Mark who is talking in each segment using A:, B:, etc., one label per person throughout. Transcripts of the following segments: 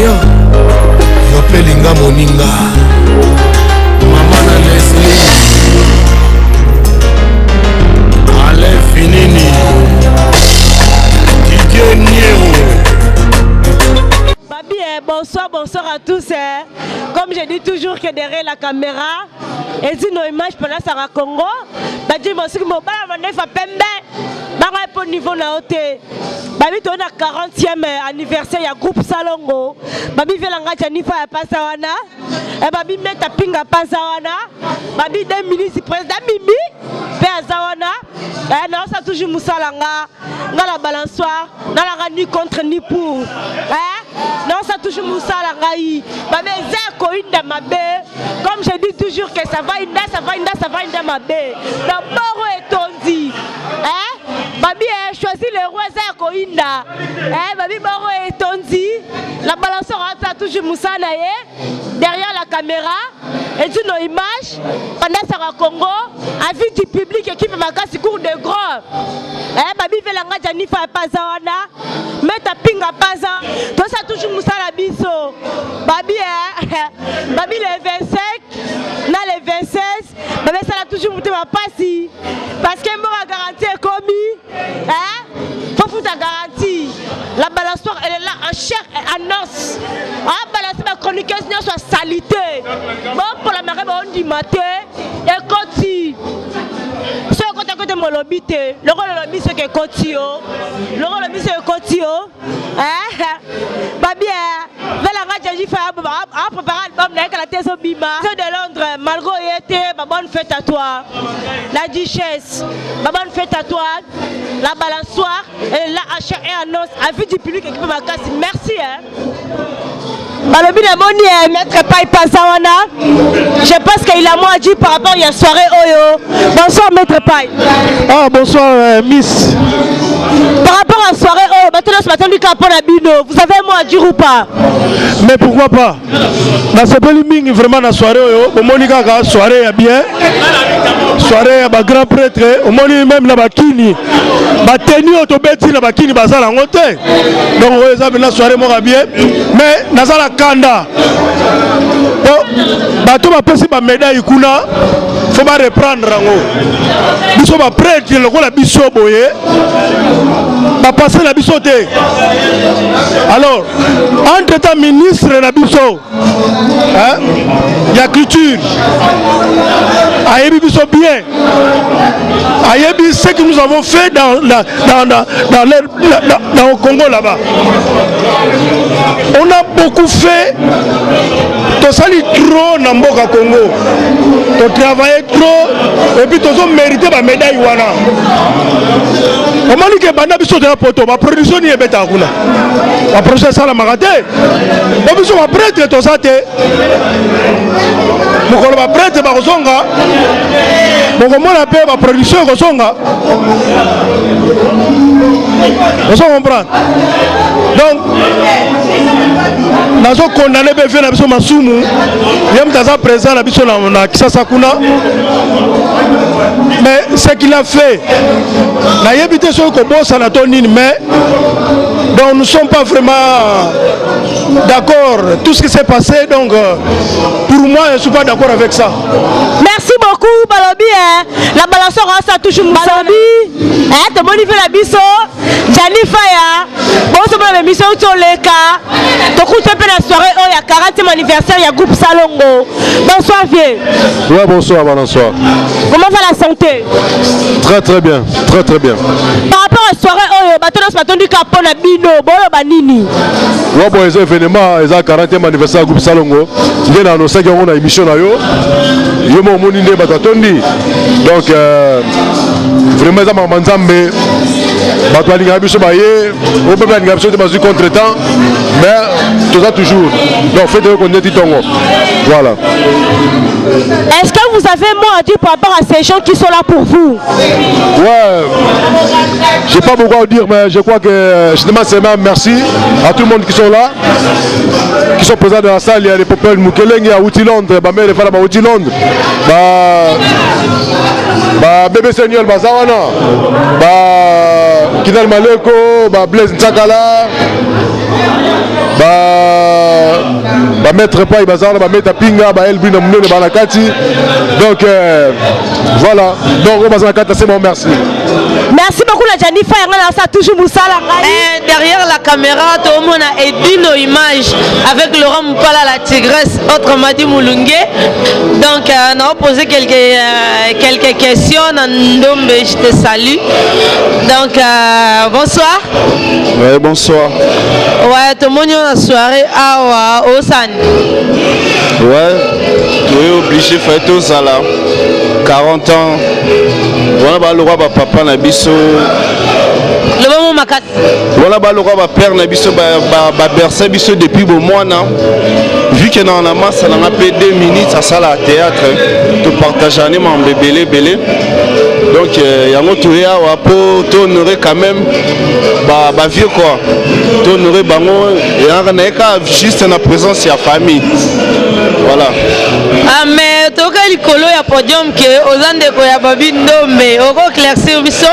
A: yo yo mpe linga moninga mama na leslie alain finini didier niero.
B: Babi, eh, bonsoir, bonsoir à tous. Eh. Comme je dis toujours que derrière la caméra, et dit nos images pendant Sarah Congo, Badi Mosiki Mobala Manefa Pembe, Banga po niveau na ote. Babi to na 40e anniversaire ya groupe Salongo. Babi vela nga Janifa ya pasa wana. Eh, babi meta pinga pasa wana. Babi 2 minutes président Mimi pe aza wana. Eh, na osa toujours musala nga. Nga la balançoire, nalaka ni contre ni pour. Eh, na osa toujours musala ngai. Babi eza koinda mabe. Comme je dis toujours que ça va inda, ça va inda, ça va inda mabe. D'abord etondi. Eh, babi eh, choisis le roi eza ya koinda. Eh, babi boro etondi. La balançoire aza toujours musala na ye derrière la caméra et dit nos images pendant Sarah Congo, avis du public, équipe makasi cours de grand. Eh, babi vela nga Janifa paza wana, meta pinga paza, tout ça toujours musala biso. Babi eh, babi le 25 na le 26, babi sala toujours mutema pasi parce que mboka garantie ekomi, eh, faut foutre garantie. La balançoire elle est là en chair et en os. Ah balancer ba chroniqueuse nyonso ya salité. Bon pour la marée ba ondima te ekoti. Soki ekoti ekoti molobi te. Lokola olobi soki ekoti yo. Lokola olobi soki ekoti yo. Eh, babi eh, vela nga Jaji fa a préparé album na ye kala te ezobima. De Londres, malgré oye te, ba bonne fête à toi. La duchesse, ba bonne fête à toi. La balançoire, et là, achat et annonce, avis du public équipe makasi. Merci hein. Balobi namoni eh, maître Pai Paza wana. Je pense qu'il a moins dit par rapport à la soirée oyo. Bonsoir maître Pai.
C: Ah bonsoir miss.
B: Par rapport à la soirée oyo, bato nyonso batondi kaka mpo na bino. Vous avez mot à dire ou pas?
C: Mais pourquoi pas? Nasepeli mingi vraiment na soirée oyo. Bomoni kaka soirée ya bien. Soirée ya ba grand prêtre, omoni même na bakini. Bateni oyo tobeti na bakini baza nango te. Donc oyo eza mpenza soirée moko ya bien. Mais naza na kanda. Po bato bapesi ba médaille kuna faut ba reprendre yango. Biso ba prêtre lokola biso boye bapase na biso te. Alors entre temps ministre na biso hein, ya culture ayebi biso bien, ayebi ce que nous avons fait dans, dans, dans, dans, dans, leur, dans, dans au Congo là-bas. On a beaucoup fait, tosali trop na mboka Congo, totravaille trop et puis tozo mérité ba médaille wana. Omoni ke banda biso toya poto, baproduction nini ebetaka kuna, baproduction esalamaka te. Po biso baprêtre toza te, mokolo baprêtre bakozonga bokomona mpe baproduction ekozonga. Ozo comprendre? Donc nazo condamner mpe vie na biso masumu ye moto aza président na biso na Kisasa kuna. Mais ce qu'il a fait, nayebi te soki kobosana to nini, mais donc nous sommes pas vraiment d'accord tout ce qui s'est passé. Donc pour moi je suis pas d'accord avec ça.
B: Merci beaucoup balobi eh. La balançoire ça toujours balobi eh, tomoni mpe na biso Jani Faya bozomona ba émission toleka tokuta mpe na soirée oyo ya 40e anniversaire ya groupe Salongo. Bonsoir vieux.
D: Ouais, bonsoir, bonsoir.
B: Comment va la santé?
D: Très très bien, très très bien.
B: Par rapport à soirée oyo bato nyonso batondi kaka mpo na bino, boloba nini?
D: Ouais, bon, eza événement, eza 40e anniversaire ya groupe Salongo. Nde na annoncaki yango na émission na yo. Yo mo omoni nde bato atondi. Donc vraiment eza makambo ya Nzambe. Bato balingaka biso baye, oyo mpe balingaka biso te bazwi contretemps, mais toza toujours. Donc fête oyo konde ti ntongo. Voilà.
B: Est-ce que vous avez mot à dire par rapport à ces gens qui sont là pour vous?
D: Ouais, j'ai pas beaucoup à dire, mais je crois que je demande seulement merci à tout le monde qui sont là, qui sont présents dans la salle. Il y a les Popel Mukelenge à Outi Londres, ba mère Fala Outi Londres, ba bébé Seigneur Bazawana, ba Kidal Maleko, ba Blaise Ntsakala, ba Bamaître pai baza wana, bameta pinga, ba elbri na monene baa na kati. Donc voilà, donc oyo baza na kati, ase merci.
B: Merci beaucoup na Janifa yanga na sa toujours musala ngai.
E: Eh, derrière la caméra, tomona Edino Image avec Laurent Mupala la tigresse, autrement dit Moulungue. Donc on a posé quelques questions na Ndombe, je te salue. Donc bonsoir.
F: Ouais, bonsoir.
E: Ouais, tomoni na soirée awa osani.
F: Ouais, tu es obligé, fallait tozala 40 ans. Wana balokwa bapapa na biso.
E: Loba mo makasi.
F: Wana balokwa bapère na biso, babercer biso depuis bomwana. Vu que na masa nanga mpe 2 minutes asala théâtre, topartage ane mambo ebele ebele. Donc yango toye awa mpo tohonore quand même bavieux quoi, tohonore bango. Eyaka nayeka juste na présence ya famille, voilà.
E: Ah, mais toyoka likolo ya podium ke oza ndeko ya Babi Ndombe. Oko éclaircir biso,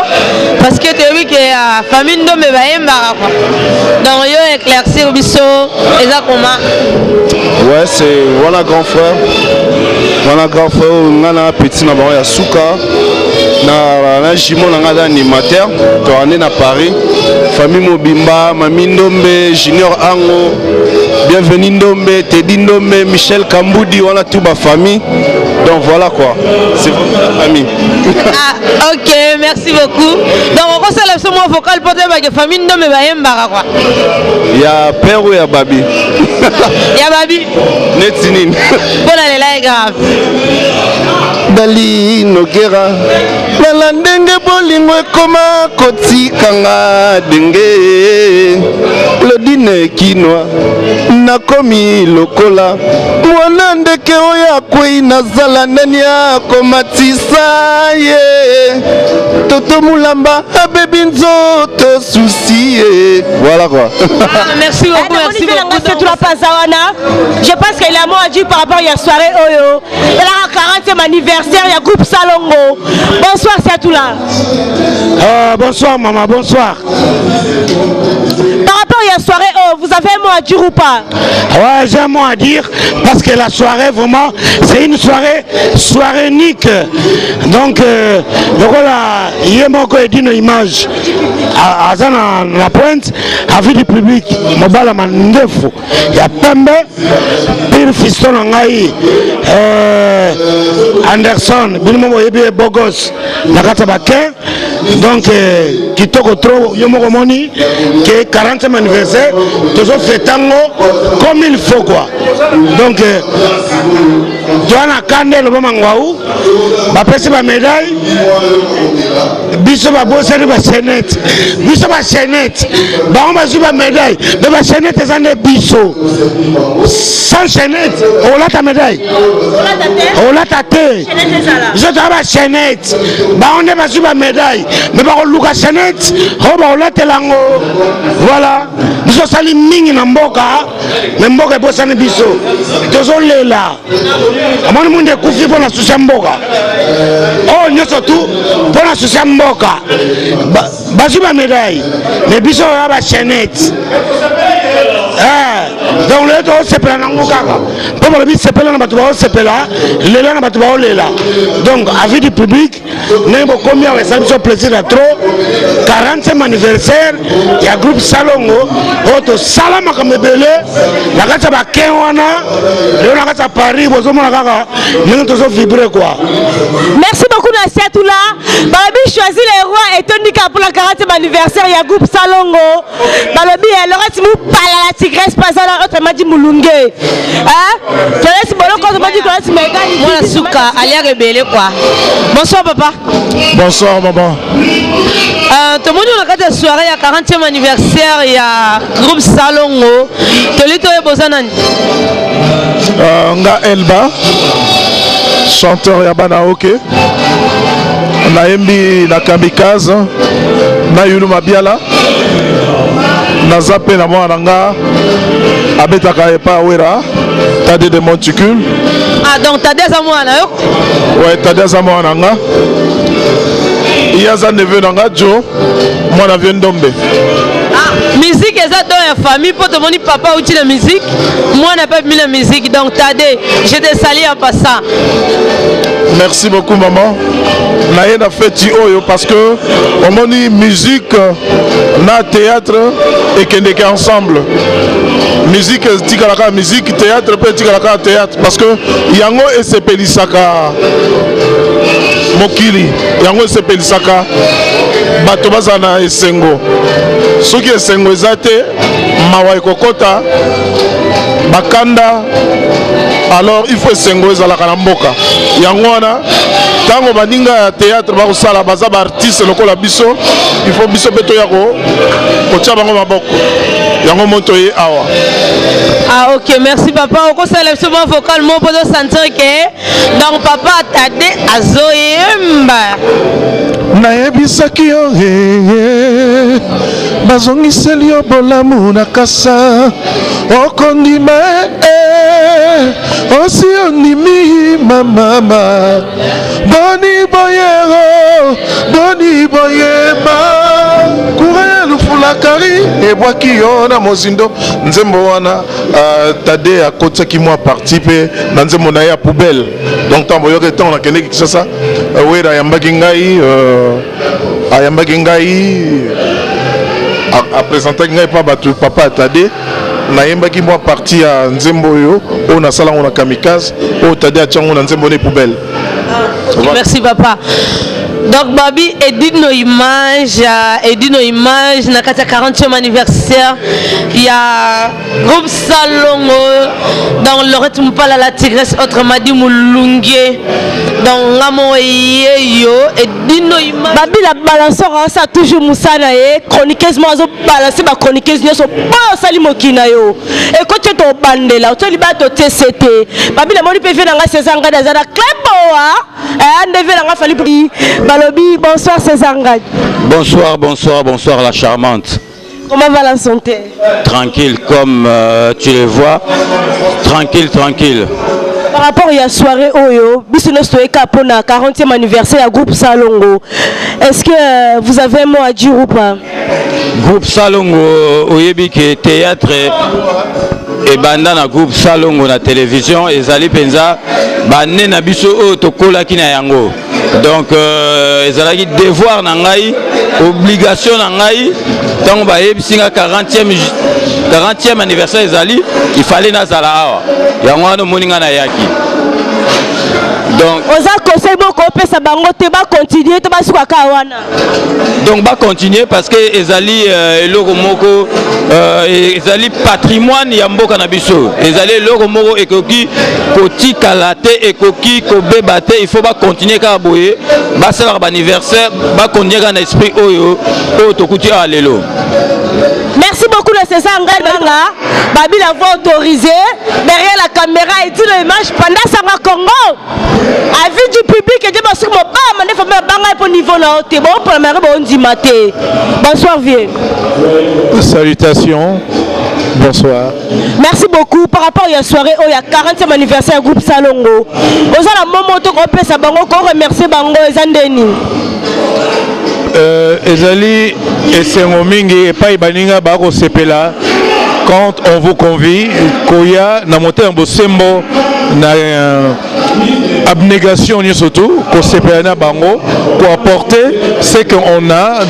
E: parce que toyebi ke ya famille Ndombe bayembaka quoi. Donc yo éclaircir biso, eza comment?
F: Ouais, c'est voilà grand frère, voilà grand frère oyo nga na petit na bango ya suka na jumeau na nga aza animateur. Toande na Paris, famille mobimba, Mami Ndombe, Junior Ango, Bienvenu Ndombe, Teddy Ndombe, Michel Kambudi, wana tout bafamille. Donc voilà quoi, c'est vraiment la famille.
E: Ah, ok, merci beaucoup. Donc okosala biso mwa vocal mpo toyebake famille Ndombe bayembaka quoi.
F: Ya père oyo ya Babi.
E: Ya Babi.
F: Neti nini?
E: Mpo na lela ye grave.
F: Dali Nogera, lala ndenge bolingo ekoma kotikanga, ndenge Claudine Kinwa, nakomi lokola mwana ndeke oyo akwei, nazala nani akomatisa ye? Toto Mulamba abebi nzoto, susi ye, voilà quoi.
E: Ah, merci beaucoup, merci beaucoup.
B: C'est tout la wana. Je pense qu'il a mot à dire par rapport à la soirée oyo. Elle a 40e anniversaire, il y a groupe Salongo. Bonsoir, c'est tout là.
C: Bonsoir maman, bonsoir.
B: Par rapport à la soirée, oh, vous avez un mot à dire ou pas?
C: Ouais, j'ai un mot à dire parce que la soirée, vraiment, c'est une soirée, soirée unique. Donc, voilà, ye moko Edino Image aza na la pointe, avis du public, mobala mandefu ya pembe, pire fiston na ngai Anderson, bino mo boyebi ye, bogos na kati ya bakin. Donc kitoko trop. Yo moko omoni ke 40e anniversaire, tozofeta yango comme il faut quoi. Donc toa na kanda, eloba mangwau, bapesi bamédaille, biso babosani bachaînette. Biso bachaînette, bango bazwi bamédaille, mais bachaînette eza nde biso. Sans chaînette olata médaille, olata te. Biso toya bachaînette, bango nde bazwi bamédaille, mais bakoluka chaînette oyo bakolatela yango. Voilà, biso osali mingi na mboka, mais mboka ebosani biso. Tozolela, amoni mundu ekufi mpo na susi ya mboka oyo nyonso tu, mpo na susi ya mboka. Bazwi bamédaille, mais biso oyo bachaînette. Donc lelo tozosepela nango kaka mpo balobi sepela na bato baosepela, lela na bato baolela. Donc avis du public, ndenge bokomi awa esali biso plaisir ya trop. 40e anniversaire ya groupe Salongo oyo, tosala makambo ebele na kati ya bakin wana. Lelo na kati ya Paris, bozomona kaka ndenge tozovibre quoi.
B: Merci beaucoup na Siatula. Balobi choisi le roi etondika pour la 40e anniversaire ya groupe Salongo. Balobi ya Laurent Mupala la tigresse Pazala, autrement dit Mulunge. Hein? Tolesi boloko, autrement dit Tolesi Megali.
E: Mwana suka aliaka ebele quoi. Bonsoir papa.
G: Bonsoir maman.
E: Tomoni na kati ya soirée ya 40e anniversaire ya groupe Salongo. Toli toyeba oza nani?
G: Nga Elba, chanteur ya bana oke. Nayembi na Kamikaze na Yulu Mabiala. Naza mpe na mwana na nga abetaka epa Wera, Tade de Monticule.
E: Ah, donc Tade aza mwana yo?
G: Ouais, Tade aza mwana na nga. Ye aza neveu na nga, Jo mwana vie Ndombe.
E: Ah, musique eza don. ya famille mpo tomoni papa auti na musique, mwana mpe abimi na musique. Donc Tade, je te salue en passant.
G: Merci beaucoup maman. Naye na feti oyo parce que omoni musique na théâtre ekendeke ensemble. Musique etikalaka musique, théâtre mpe etikalaka théâtre parce que yango esepelisaka mokili, yango esepelisaka bato bazala na esengo. Soki esengo eza te, mawa ekokota, bakanda. Alors il faut esengo ezalaka na mboka. Yango wana ntango baninga ya théâtre bakosala, baza baartiste lokola biso, il faut biso mpe toya kotia bango maboko. Yango moto ye awa.
E: Ah ok, merci papa. Okosala biso mwa vocal moko mpo tosentir ke donc papa Tade azoyemba.
G: Nayebisaki yo ee, bazongiseli yo bolamu na kasa, okondima ee, osi ondimi mamama. Boni boyero, boni boyeba, kura ya lufulakari ebwaki yo na mozindo. Nzembo wana Tade akotisaki mwa parti mpe na nzembo na ye ya poubelle. Donc ntango boyoki, ntango nakendeki Kinshasa, Wera ayambaki ngai, ayambaki ngai, apresentaki ngai mpa bato papa ya Tade. Nayembaki mwa parti ya nzembo oyo, oyo nasala yango na Kamikaze, oyo Tade atia yango na nzembo ne poubelle.
E: Ok, merci papa. Donc Babi Edino Image, Edino Image, na kati ya 40e anniversaire ya groupe Salongo, dans Lorette Mpala la tigresse, autrement dit Moulungue. Donc ngamo yeyo Edino Image.
B: Babi la balançoire asa toujours mosala ye chroniqueuse moko azobalancer bachroniqueuse nyonso mpo osali mokili na yo ekoti ete obandela otoli bato te se te. Babi namoni mpe vie na ngai César Ngadi aza na cleboa nde vie na ngai Fali balobi bonsoir César Ngadi.
H: Bonsoir, bonsoir, bonsoir la charmante.
B: Comment va la santé?
H: Tranquille comme tu le vois. Tranquille, tranquille.
B: Par rapport ya soirée oyo biso nyonso toyeka mpona 40e anniversaire ya groupe Salongo, est-ce que vous avez un mot à dire ou pas?
H: Groupe Salongo, oyebi ke théâtre ebanda na groupe Salongo na télévision, ezali mpenza bane na biso oyo tokolaki na yango. Donc ezalaki devoir na ngai, obligation na ngai, ntango bayebisi nga 40e anniversaire ezali, il fallait nazala awa. Yango wana omoni ngai nayaki. Donc
B: oza conseil moko opesa bango te, bacontinue to basuka kaka wana?
H: Donc bacontinue parce que ezali eloko moko ezali patrimoine ya mboka na biso, ezali eloko moko ekoki kotikala te, ekoki kobeba te. Il faut bacontinue kaka boye, basalaka baanniversaire, bacontinue kaka na esprit oyo oyo tokuti awa lelo.
B: Merci beaucoup na César Ngai Banga. Babi la voix autorisée derrière la caméra et tino image pendant Sanga Congo. Avis du public et de basuki mo ba mande famille banga po niveau na ote. Bon pour la mare bon ndima te. Bonsoir vieux.
G: Salutations. Bonsoir.
B: Merci beaucoup par rapport à la soirée oyo ya 40e anniversaire groupe Salongo. Oza na momo to ko pesa bango ko remercier bango eza ndeni?
G: Ezali esengo mingi epai baninga bakosepela quand on vous convie, koya na motema bosembo na abnégation nyonso tu, kosepela na bango, koapporter ce qu'on a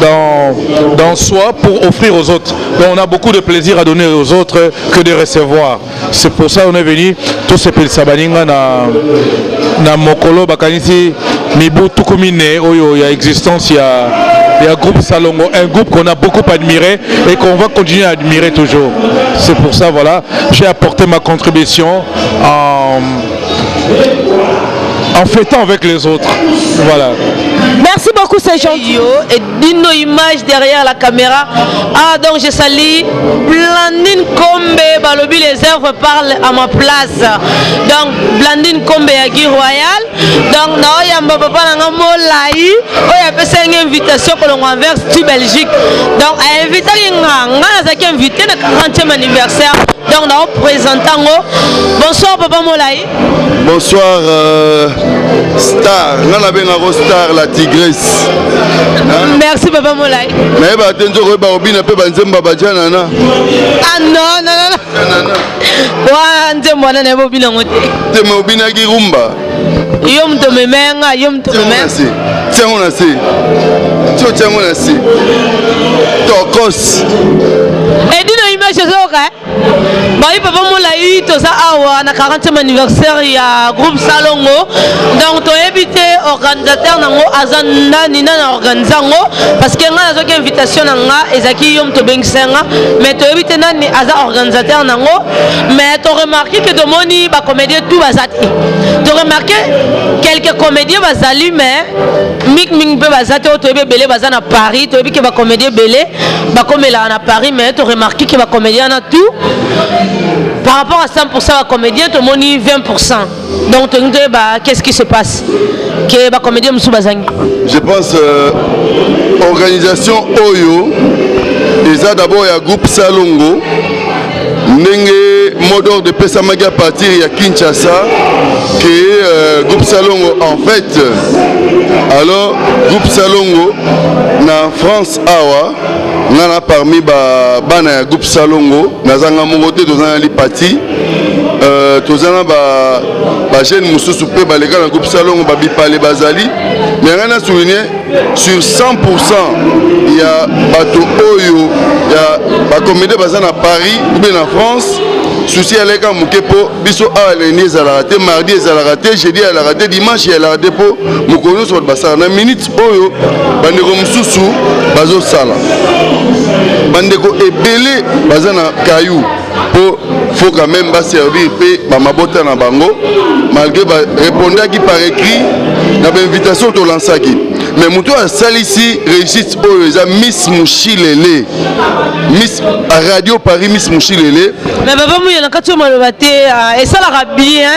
G: dans soi pour offrir aux autres. Donc on a beaucoup de plaisir à donner aux autres que de recevoir. C'est pour ça on est venu tosepelisa baninga na mokolo bakanisi mibu 40 oyo ya existence ya groupe Salongo, un groupe qu'on a beaucoup admiré et qu'on va continuer à admirer toujours. C'est pour ça, voilà, j'ai apporté ma contribution en fêtant avec les autres. Voilà.
B: Merci beaucoup, c'est gentil.
E: Yo, et Dino Image derrière la caméra. Ah, donc je salue Blandine Kombe, balobi les œuvres parlent à ma place. Donc Blandine Kombe ya Guy Royal. Donc na oyamba papa na nga molai, oyo apesa nga invitation kolongwa Anvers ti Belgique. Donc a invité nga, nga nazalaki invité na 40e anniversaire. Donc na représente yango. Bonsoir papa Molai.
F: Bonsoir star, nga nabengako star la.
I: Tigresse.
E: Merci papa Molai.
I: Nayeba te nzoko oyeba kobina mpe banzembo ya bajanana.
E: Ah non non non. Wa nzembo wana nayeba obina yango te.
I: Te me obinaki rumba.
E: Yo moto omema nga, yo moto omema.
I: Tiango na se. Tio tiango na se. Tokos.
E: Edino image ozoyoka eh? Bayi papa molai toza awa na 40e anniversaire ya groupe Salongo donc toyebi te organisateur nango aza nani nani organise yango parce que ngai nazwaki invitation na nga ezalaki yo moto obengisa nga mais toyebi te nani aza organisateur nango mais to remarque que tomoni ba comédien tout baza te to remarque quelques comédiens bazali mais mingi mingi mpe baza te oyo toyebi ebele baza na Paris toyebi ke ba comédien ebele bakomelaka na Paris mais to remarque que ba comédien na tout par rapport à 100% ba comédien tomoni 20% donc tolingi toyeba qu'est-ce qui se passe que ba comédien mosusu bazangi.
I: Je pense euh, organisation oyo eza d'abord ya groupe Salongo ndenge mot d'ordre epesamaki à partir ya Kinshasa que euh, groupe Salongo en fait alors groupe Salongo na France awa nga na parmi ba bana ya groupe Salongo naza nga moko te toza na lipati euh, toza na ba ba jeune mosusu mpe baleka na groupe Salongo babipale bazali mais ngai na souligne sur 100% ya bato oyo ya bacomédien baza na Paris ou bien na France souci aleka moke mpo biso awa lundi ezalaka te mardi ezalaka te jeudi ezalaka te dimanche ezalaka te mpo mokolo nyonso bato basala na minute oyo bandeko mosusu bazosala bandeko ebele baza na kayu mpo faut quand même baservir mpe bamabota na bango malgré barépondaki par écrit na bainvitation tolansaki mais moto oyo asalisi réussite oyo eza miss mushilele miss radio paris miss mushilele.
E: Mais papa Muya na kati oyo maloba te ah, esalaka bien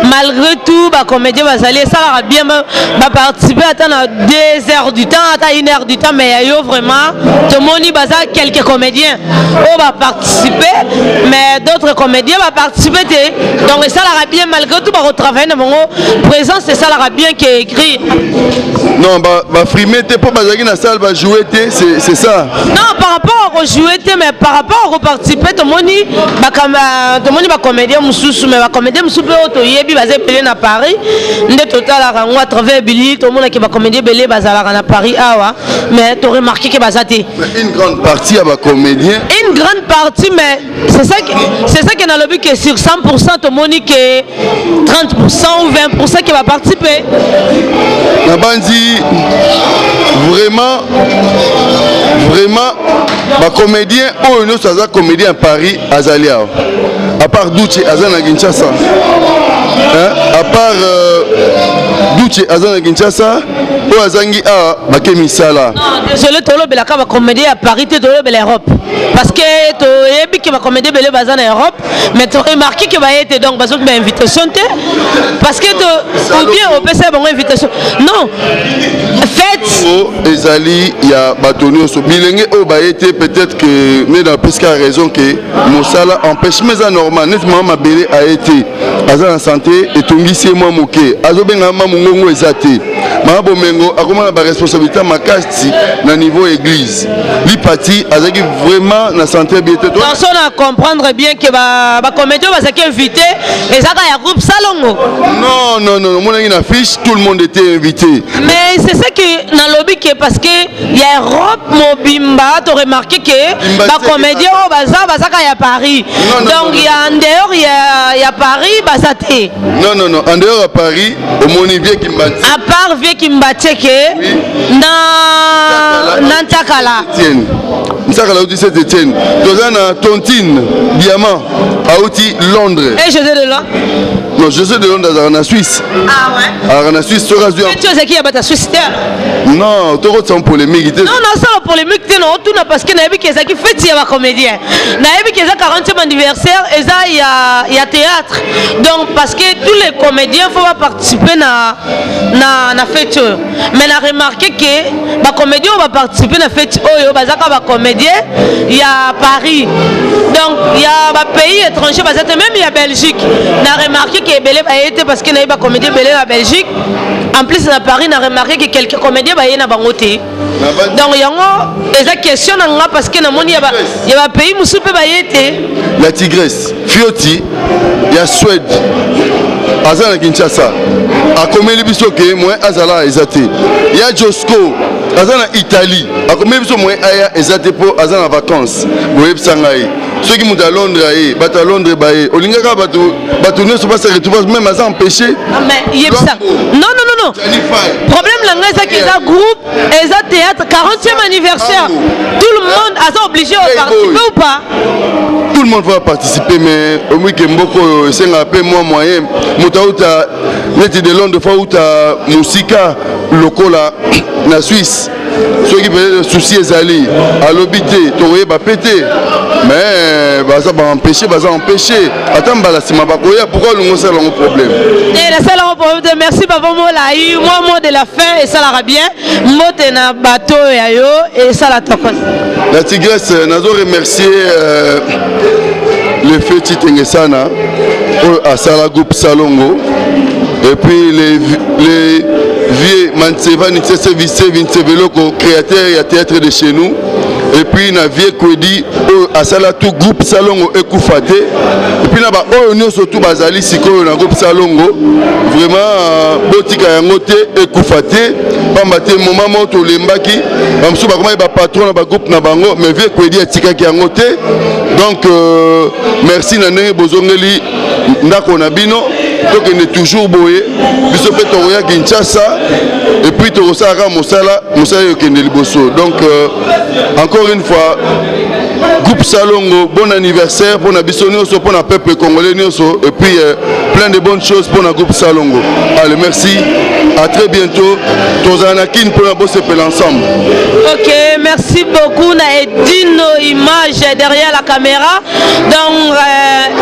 E: malgré tout ba comédien bazali esalaka bien ba participer ata na 2 heures du temps ata 1 heure du temps mais ya yo vraiment tomoni baza quelques comédiens oyo ba participer mais d'autres comédiens ba participer te donc esalaka bien malgré tout bako travailler na bango présence esalaka bien que écrit.
I: Non ba ba frimer te po bazalaki na salle ba jouer te c'est ça.
E: Non par rapport à jouer te mais par rapport à participer tomoni ba tomoni ba comédien mosusu mais ba comédien mosusu mpe oyo toyebi baza ebele na Paris nde totalaka yango à travers bilili tomonaki ba comédien ebele bazalaka na Paris awa mais to remarquer ke baza te.
I: Une grande partie ya ba comédien.
E: Une grande partie mais c'est ça que c'est ça que nalobi que sur 100% tomoni que 30% ou 20% qui va participer.
I: Nabanzi vraiment vraiment ba comédien oyo nyonso aza comédien à Paris azali awa à part Duce aza na Kinshasa hein? à part euh, Duce aza na Kinshasa oyo azangi awa bake misala.
E: Désolé tolobelaka ba comédien ya Paris te tolobela Europe parce que toyebi ke ba comédien ebele baza na Europe mais to remarquer que baye te donc bazoki ba invitation te parce que to ou bien opesa bango invitation non fête
I: ezali ya bato nyonso bilenge oyo baye te peut-être que nde napesika raison ke mosala empêchement eza normal neti mama mabele aye te aza na sante etungisi ye mwa moke azobenga mama mongongo eza te mama bomengo akoma na baresponsabilité makasi na niveau église lipati azalaki vraiment na sante bien te.
E: Garçon na comprendre bien que ba ba comédien bazalaki invité ezaka ya groupe Salongo.
I: Non non non omonaki na fiche tout le monde était invité.
E: Mais c'est ce que nalobi que parce que ya Europe mobimba to remarquer que ba comédien oyo baza bazaka ya Paris. Non, non, Donc ya en dehors ya ya Paris baza te.
I: Non non non en dehors ya Paris omoni vieux Kimbati.
E: À part vieux Kimbateke oui. Na na Ntakala.
I: Etienne. Ntakala auti Saint Etienne. Toza na Tontine Diamant auti Londres.
E: Et José de Londres.
I: Non, José de Londres azalaka na Suisse.
E: Ah ouais.
I: Azalaka na Suisse soki azwi.
E: Tu ozalaki ya bato ya Suisse te.
I: Non, tokotisa polémique te.
E: Non, non, ça polémique te non, tuna parce que nayebi ke ezalaki fête ya ba comédien. Nayebi ke eza 40e anniversaire eza ya ya théâtre. Donc parce que tous les comédiens faut ba participer na na na fête oyo. Mais na remarquer que ba comédiens oyo ba participer na fête oyo bazaka ba comédien. bacomédien ya Paris. Donc ya bapays étranger baza te, même ya Belgique na remarqué ke ebele baye te, parce que nayebi bacomédien ebele na Belgique. En plus na Paris na remarqué ke quelques comédiens baye na bango te. Donc yango eza question na nga, parce que namoni ya bapays mosusu mpe baye te.
I: La Tigresse Fioti ya Suède aza na Kinshasa, akomeli biso ke moyen azala eza te. Ya Josco aza na Italie, akomeli biso moyen aya eza te mpo aza na vacances. Boyebisa ngai, soki moto ya Londres aye, bato ya Londres baye, olingaka bato bato nyonso base retrouve, même aza empêché.
E: Ah, mais yebisa, non, non, non, non, problème na ngai ezaki eza groupe, eza théâtre, 40e anniversaire, tout le monde aza obligé de participer ou pas?
I: Tout le monde va participer, mais omwike mboka oyo esengaka mpe mwa moyen. Moto auta neti de Londres, fa auta mosika lokola na Suisse, soki peut-être souci ezali, alobi te, tokoyeba mpe te. Mais baza baempêché, baza empêché, ata mbala nsima bakoya. Pourquoi olingi osala yango problème?
E: Te, nasala yango problème te. Merci papa Molai. Mwa mot de la fin esalaka bien. Mbote na bato oyo ya yo esala tokos.
I: La Tigresse, nazo remercier le feu Titengesana oyo asala groupe Salongo, et puis les vieux Manseva Nitsese Vise Vinseveloko, créateur ya théâtre de chez nous, et puis na vieux Kwedi oyo asala tout groupe Salongo ekufa te, et puis na baoyo nyonso tu bazali sikoyo na groupe Salongo. Vraiment botika yango te, ekufa te, pamba te moment moko tolembaki, bamosusu bakomaki bapatron na bagroupe na bango, mais vieux Kwedi atikaki yango te. Donc merci na ndenge bozongeli ndako na bino. Tokende toujours boye. Biso mpe tokoya Kinshasa et puis tokosala kaka mosala, mosala ekokende liboso. Donc encore une fois, groupe Salongo, bon anniversaire mpona biso nyonso, mpona peuple congolais nyonso, et puis plein de bonnes choses mpona groupe Salongo. Allez, merci, à très bientôt. Tozala na Kine mpona bosepela ensemble.
E: Ok, merci beaucoup na Edino Image derrière la caméra. Donc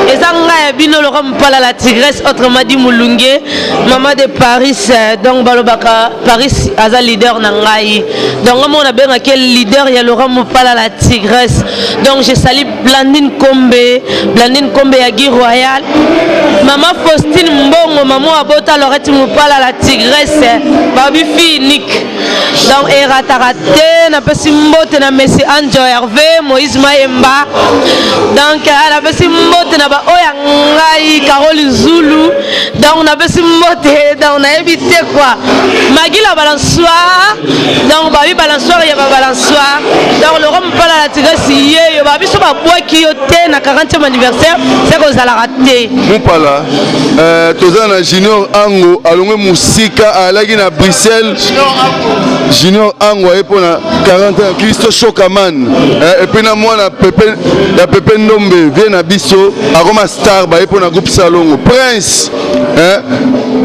E: eza ngai ya bino Laurent Mpala la Tigresse, autrement dit Mulunge, maman de Paris. Donc balobaka Paris aza leader na ngai. Donc nga moko nabengaki leader ya Laurent Mopala la Tigresse. Donc je salue Blandine Kombe, Blandine Kombe ya Guy Royal, maman Faustine Mbongo, maman abota Laurette Mopala la Tigresse, babi fille unique. Donc erataka te. Napesi mbote na Messi Anjo Hervé Moïse Mayemba. Donc napesi mbote na baoyo ya ngai Carole Zulu. Donc napesi mbote, donc nayebi te quoi, Magila balançoire, donc babi balançoire ya babalançoire. Donc Laurent Mopala la Tigresse yeyo, babi so babwaki yo te na 40e anniversaire, se kozalaka te.
I: Mopala, toza na Junior Ango, alongwe mosika, alaki na Bruxelles. Junior Ango aye mpona 40 ans. Christo Shokaman, et puis na mwana Pepe ya Pepe Ndombe, vie na biso akoma star, baye mpona groupe Salongo. Prince,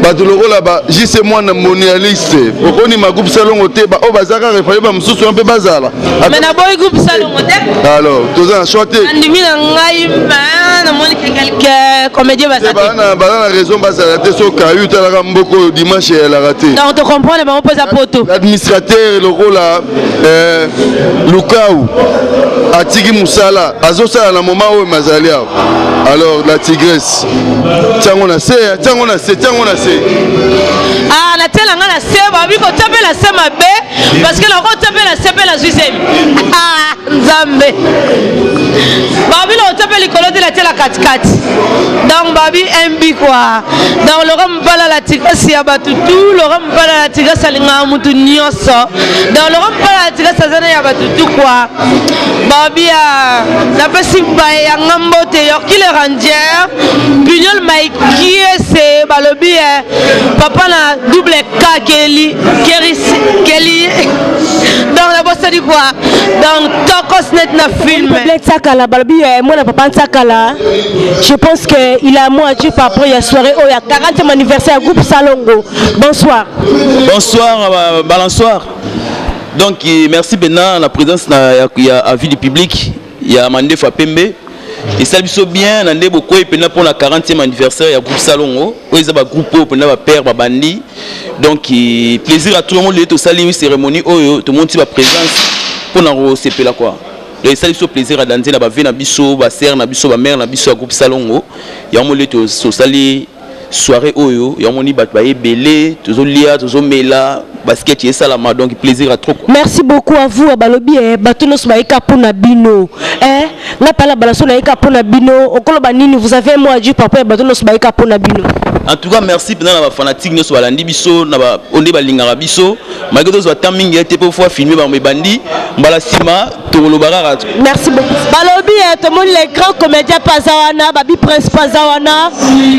I: bato lokola ba JC mwana mondialiste, okonima groupe Salongo te, baoyo baza kaka, efale bamosusu wana mpe bazala.
E: Mais naboyi groupe Salongo te.
I: Alors toza na choix te.
E: Andimi na ngai, mais namoni ke quelque comédien baza te.
I: Baza na raison bazala te. So kayu talaka mboka oyo, dimanche eyalaka te.
E: Donc tocomprendre bango mpo eza poto.
I: L'administrateur lokola Lukau atiki mosala azosala na moment oyo mazali awa. Alors la Tigresse, tiango na se, tiango na se, tiango na se.
E: Ah, natiela nga na se, babi kotia mpe na se mabe, parce que nakotia mpe na se mpe nazwi zemi. Ah, Nzambe, babi nakotia mpe likolo te, natiela katikati. Donc babi mb quoi. Donc Laurent Mpala la Tigresse ya bato tu, Laurent Mpala la Tigresse alingaka mutu nyonso. Donc Laurent Mpala la Tigresse aza na ya bato tu quoi. Babi ya napesi baye ya nga mbote, Yorki le Ranger, Pignol Maikiese, balobi papa na double K Keli Keris Keli. Donc nabosani quoi. Donc tokos net na film.
B: Peuple Tsakala, balobi mwana papa Tsakala, je pense que il a mot à dire par rapport ya soirée oyo ya 40e anniversaire ya groupe Salongo. Bonsoir.
J: Bonsoir, balançoire. Donc merci maintenant la présence na ya avis du public ya Mandefa Pembe. Esali biso bien na nde bokwei mpena mpona 40e anniversaire ya groupe Salongo oyo eza bagroupe oyo mpena bapère babandi. Donc plaisir à tout le monde. Lelo tosali cérémonie oyo, tomonti baprésence mpona kosepela quoi. Donc esali biso plaisir ya danze na bavie na biso, basere na biso, bamare na biso ya groupe Salongo. Yango moli tosali soirée oyo, yango moni bato baye ebele, tozolia, tozomela, basket esalama, donc plaisir à trop quoi.
B: Merci beaucoup à vous. Balobi eh, bato nyonso bayeka mpona bino eh, nga pala balaso nayeka mpona bino. Okoloba nini? Vous avez un mot à dire par rapport ya bato nyonso bayeka mpona bino?
J: En tout cas, merci mpenza na bafanatique nyonso balandi biso na oyo nde balingaka biso, malgré tozwa temps mingi ete mpo fo afilme bango ebandi mbala nsima tokoloba kaka.
B: Merci beaucoup. Balobi eh, tomoni les grands comédiens paza wana, babi prince paza wana,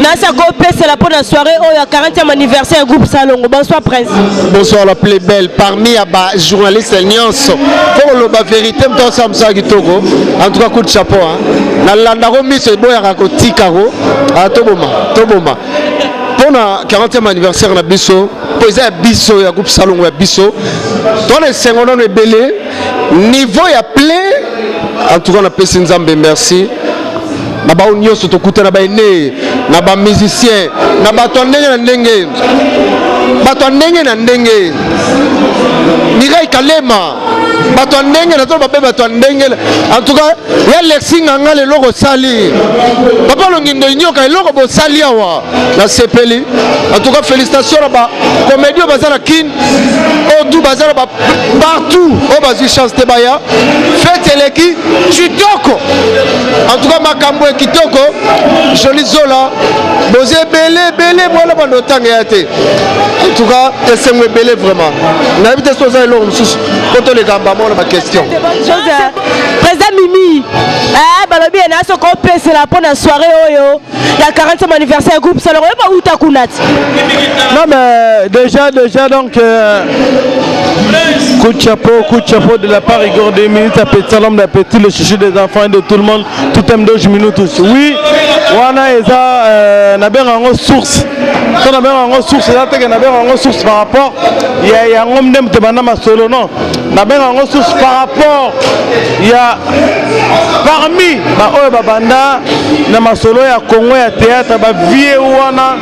B: nasi akopesela mpo na soirée oyo ya 40e anniversaire ya groupe Salongo. Bonsoir prince.
K: Bonsoir la plus belle parmi ya ba journaliste nyonso. Faut koloba vérité, moto asala mosala kitoko. En tout cas, coup de chapeau, hein. Nalandako miso eboyaka kotikako. Ah, toboma toboma mpona 40e anniversaire na biso, mpo eza ya biso, ya groupe Salongo ya biso. Tona esengo nano ebele, niveau ya plein. En tout cas, napesi Nzambe merci na bao nyonso tokutana, baene na bamusicien, na bato ya ndenge na ndenge, bato ya ndenge na ndenge, Mireille Kalema, bato ya ndenge nazoloba mpe bato ya ndenge. En tout cas, ya Lexi Nganga, eloko osali, papa Longindo Inyoka, eloko bosali awa, nasepeli. En tout cas, félicitation na bacomédie oyo baza na Kine, oyo tu baza na partout, oyo bazwi chance te baya. Fête eleki kitoko. En tout cas, makambo ya kitoko. Joli Zola, boza ebele ebele, mwana bando otanga ya te. En tout cas, esengo ebele vraiment. Nayebi te so oza eloko mosusu po toleka bango na baquestion.
B: Président Mimi eh, balobi ye na soki opesela mpo na soirée oyo ya 40e anniversaire ya groupe Salongo, oyo bauta kuna ti.
G: Non mais déjà donc coup de chapeau, coup de chapeau de la part Igor 2 minutes appétit, l'homme d'appétit, le chouchou des enfants et de tout le monde, tout aime 2 minutes. Oui, wana eza nabenga yango source. So nabenga yango source, eza teke nabenga yango source par rapport ya yango nde moto ebanda masolo, non, nabenga yango source par rapport ya parmi baoyo babanda na masolo ya Congo ya théâtre, bavie wana,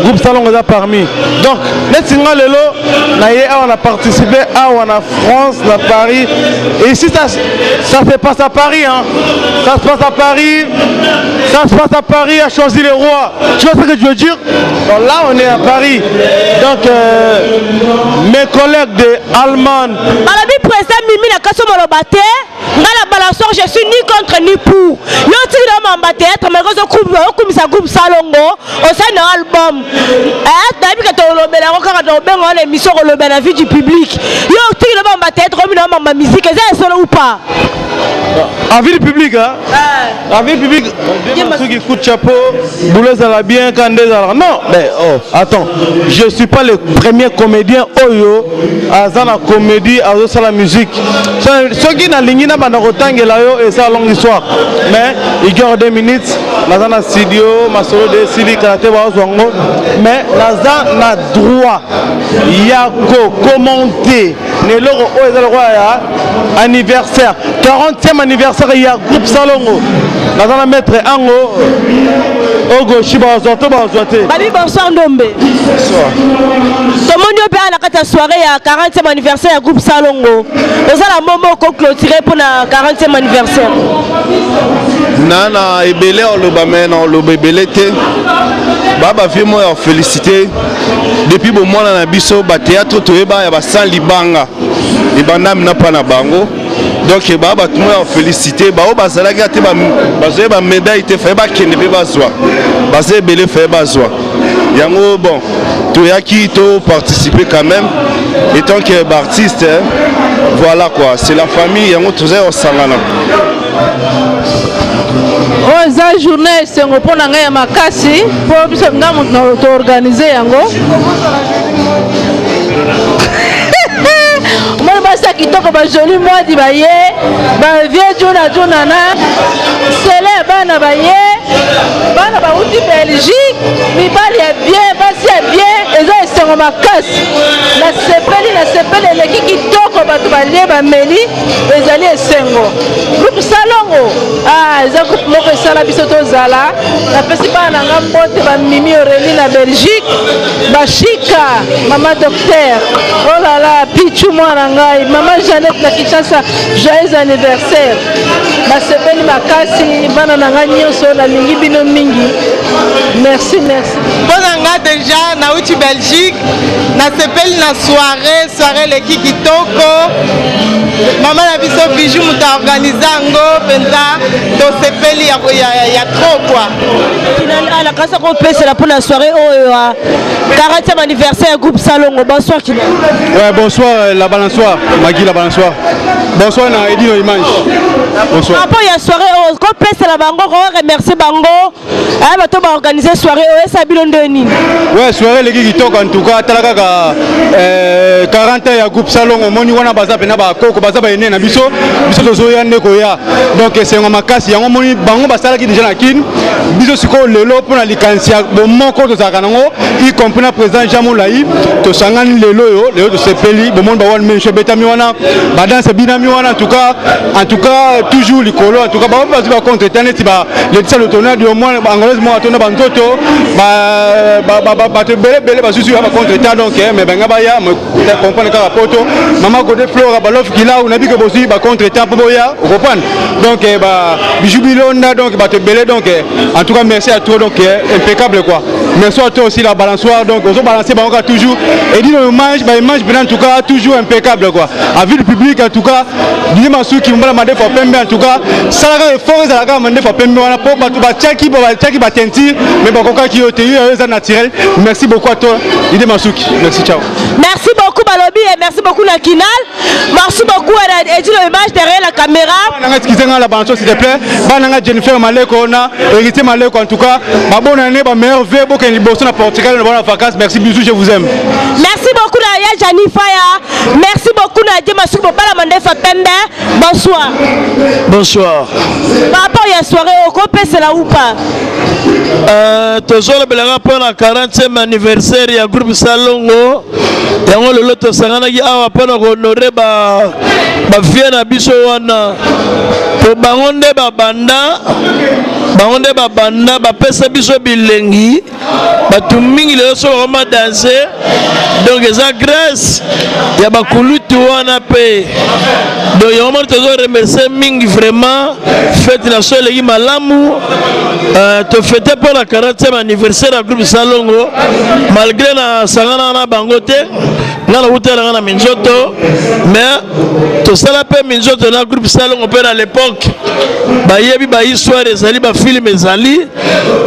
G: groupe Salongo eza parmi. Donc neti nga lelo na ye awa na participer awa na France, na Paris, et ici ça se passe à Paris, hein. Ça se passe à Paris, ça se passe à Paris, à Choisy le Roi, tu vois ce que je veux dire? Donc là on est à Paris, donc mes collègues de Allemagne.
B: Balobi président Mimi na kaso maloba te, nga na balançoire, je suis ni contre ni pour. Yo tiki na mamba théâtre, mais okumisa groupe Salongo, osali na album. Eh, nayebi ke tolobela yango kaka, tobenga wana émission kolobela na vie du public. Yo tiki na mamba théâtre, omi na mamba musique, eza esolo ou pas?
G: Avis du public, hein? Avis public, ceux qui coup de chapeau, boulot ezala bien, quand ezala. Non, mais oh, attends, je suis pas le premier comédien oyo aza na comédie, azosala musique. Soki nalingi na banda kotangela yo, eza longue histoire. Mais Igor 2 minutes, naza na studio, masolo de esili kala te, bazwa yango. Mais naza na droit ya kocommenter na eloko oyo eza lokola ya anniversaire, 40e anniversaire ya groupe Salongo. Naza na maître ango ogoshi, bazwa to bazwa te.
B: Babi, bonsoir Ndombe. Tomoni yo mpe awa na kati ya soirée ya 40e anniversaire ya groupe Salongo. Oza na momo okoclôturer mpona 40e anniversaire?
F: Na ebele oloba, me na oloba ebele te. Bavie moko ya félicité depuis bomwana na biso, bathéâtre toyeba ya basan libanga ebandami na mpa na bango. Donc baa bato moko ya félicité, bao bazalaki ate bazwa bamédaille te, faye bakende mpe bazwa, baza ebele, faye bazwa yango. Bon, toyaki toparticiper quand même étant que baartiste, hein. Voilà quoi, c'est la famille, yango toza ya kosangana.
E: Oyo eza journée ya esengo mpo na ngai ya makasi, mpo biso nga moto toorganiser yango. Omoni basi ya kitoko, bajoli mwadi baye, bavie juna juna na sele ya bana baye, bana bauti Belgique, mibali ya bien, basi ya bien, eza esengo.
L: makasi. Nasepeli, nasepeli, eleki kitoko, bato balie bameli, ezali esengo. Groupe Salongo, ah, eza groupe moko esala biso tozala. Napesi bana na nga mbote, ba Mimi Aurélie na Belgique, ba Shika, mama docteur, oh là là, Pichou mwana ngai, mama Jeannette na Kinshasa, joyeux anniversaire. Nasepeli makasi, bana na nga nyonso, nalingi bino mingi. Merci, merci.
M: Mpo na nga deja nauti Belgique, nasepeli na soirée, soirée eleki kitoko. Mama na biso Bijou moto aorganize yango mpenza, tosepeli ya, ya, ya trop quoi.
B: Kinal nakasa kopesela mpo na soirée oyo ya 40e anniversaire ya groupe Salongo. Bonsoir Kinal.
N: Ouais, bonsoir euh, la balançoire, Magui la balançoire. Bonsoir na Edino Image. Bonsoir.
B: Rapport ya soirée oyo kopesela bango, ko remercier bango aya bato ba organiser soirée oyo esa bino nde nini?
N: Ouais, soirée eleki kitoko en tout cas, tala kaka euh, 40 ans ya groupe Salongo omoni wana baza pena bakoko baza baene na biso, biso tozoya nde koya. Donc esengo makasi yango omoni bango basalaki déjà na Kin, biso sikoyo lelo mpo na likanisi ya bomoko tozalaka nango y compris na président Jean Molayi tosangani lelo oyo, lelo tosepeli bomoni ba one man show ebetami wana, ba danse ebinami wana, en tout cas en tout cas toujours likolo en tout cas bango bazwi ba contre temps neti ba Laetitia Lotonadi au moins angolaise moko atonda banzoto bato ebele ebele basusu ya ba contre temps donc mais banga baya comprendre kaka poto mama Gode Flora balof kilau nayebi ke bozwi ba contre temps mpo boya okoprendre donc ba bijou bilonda donc bato ebele donc en tout cas merci à toi donc impeccable quoi. Merci à toi aussi la balançoire donc ozo balancer bango kaka toujours et dit image ba image en tout cas toujours impeccable quoi. À vue du public en tout cas Didier Masuki mbala mandefu ya pembe en tout cas salaka effort ezalaka mandefu ya pembe wana po bato batiaki batiaki ba teinture mais bakokaki yo te yo eza naturel. Merci beaucoup à toi Didier Masuki, merci, ciao.
B: Merci beaucoup Balobi et merci beaucoup na Kinal. Merci beaucoup à Edilo Image derrière la caméra.
N: Nanga excusez nga la balançoire s'il te plaît. Bana nga Jennifer Maleko na Héritier Maleko en tout cas. Ba bonne année ba meilleur vœux bokende liboso na Portugal na bonne vacances. Merci bisous je vous aime.
B: Merci beaucoup na ya Jani Faya. Merci beaucoup na Dieu Masuki Bobala Mandefa Pembe. Bonsoir.
O: Bonsoir.
B: Par rapport ya soirée okopesela ou pas?
O: Euh, tozolobelaka mpo na 40e anniversaire ya groupe Salongo yango lelo tosanganaki awa mpo na kohonore ba bavie na biso wana po bango nde babanda bango nde babanda bapesa biso bilengi bato mingi lelo so bakoma danse donc eza grâce ya bakulutu wana mpe donc yango moni tozo remercier mingi vraiment fete na so eleki malamu euh, tofete mpo na 40e anniversaire ya groupe salongo malgré nasangana na bango te nga nawutela nga na minzoto mais tosala mpe minzoto na groupe salongo mpe na l'époque bayebi bahistoire ezali bafilme ezali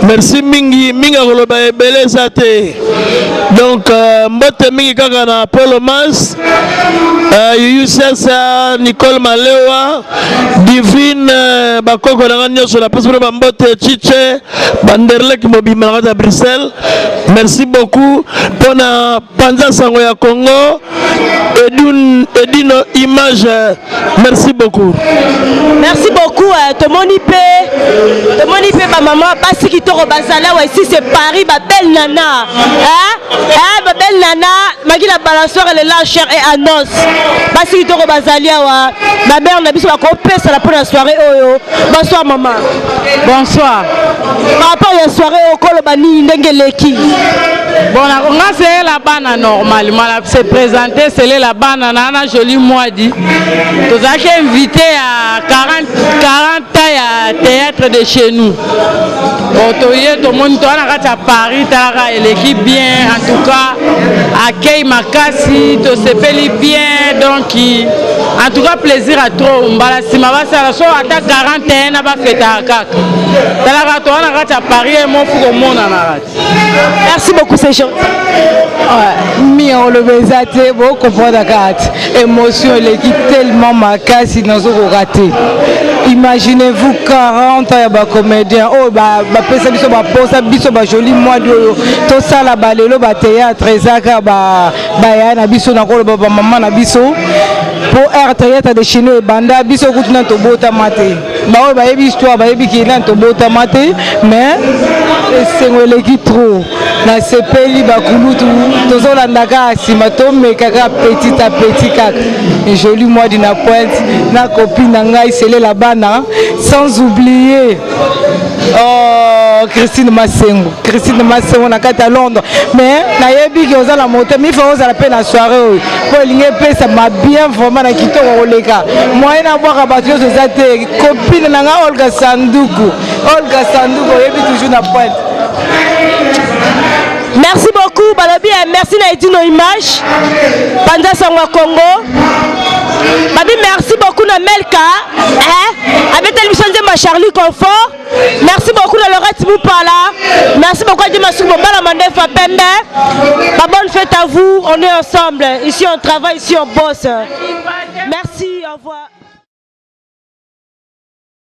O: merci mingi mingi akoloba ebele eza te donc euh, mbote mingi kaka na polo mas euh, yuyu sasa nicole malewa divine euh, bakoko na nga nyonso napesi bino bambote chiche banderlek mobimba na kati ya bruxelles merci beaucoup mpo na panza sango ya congo Edun, edino image merci beaucoup
B: merci beaucoup euh, tomoni mpe tomoni mpe bamama basi kitoko bazali awa ici c'est paris babelle nana hein? Hein, babelle nana maki la balançoire elle est là cher et annonce basi kitoko bazali awa babere na biso bakopesana mpo na soirée oyo bonsoir mama
P: bonsoir
B: par rapport ya soirée oyo koloba nini ndenge eleki
P: bon nga selela bana normalement na se présenter selela bana na na joli mwadi tozalaki invité ya 40, 40 ans ya théâtre de chez nous bon toye tomoni toza na kati ya paris talaka eleki bien en tout cas accueil makasi tosepeli bien donc en tout cas plaisir à trop mbala nsima basala so ata 41 na bafetaka kaka talaka toza na kati ya paris emofu komonana
B: Merci beaucoup, c'est gentil.
P: Mi oloba eza te bocomprendre kaka te émotion eleki tellement makasi nazokoka te imaginez-vous 40 ans ya bacomédien oyo bapesa biso baposa biso bajoli mwadi oyo tosala balelo bathéâtre eza kaka bayaya na biso nakoloba bamama na biso mpo aire théâtre de chez nous ebanda biso kutu na tobotama te.
Q: Baoyo bayebi histoire bayebi ke nani tobotama te, mais esengo eleki trop. Nasepeli bakulutu tozolanda kaka nsima, tomeka kaka petit à petit kaka. Joli Mwadi na pointe na copine na ngai Selela bana, sans oublier oh, Christine Masengo, Christine Masengo na kati ya Londres. Mais nayebi ke oza na motema, il faut ozala mpe na soirée oyo mpo elingi epesa ma bien vraiment na kitoko koleka. Moyen nabwaka bato nyonso eza te. Copine na ngai Olga Sanduku, Olga Sanduku oyebi toujours na pointe.
B: Merci beaucoup balobi eh, merci na Edino Image Panza Sango ya Congo. Babi merci beaucoup na Melka eh abeteli biso nzembo ya Charlie Confort. Merci beaucoup na Laurette Mupala. Merci beaucoup à Dima Suku Bala Mandefa Pembe. Ba bonne fête à vous. On est ensemble. Ici on travaille, ici on bosse. Merci, au revoir.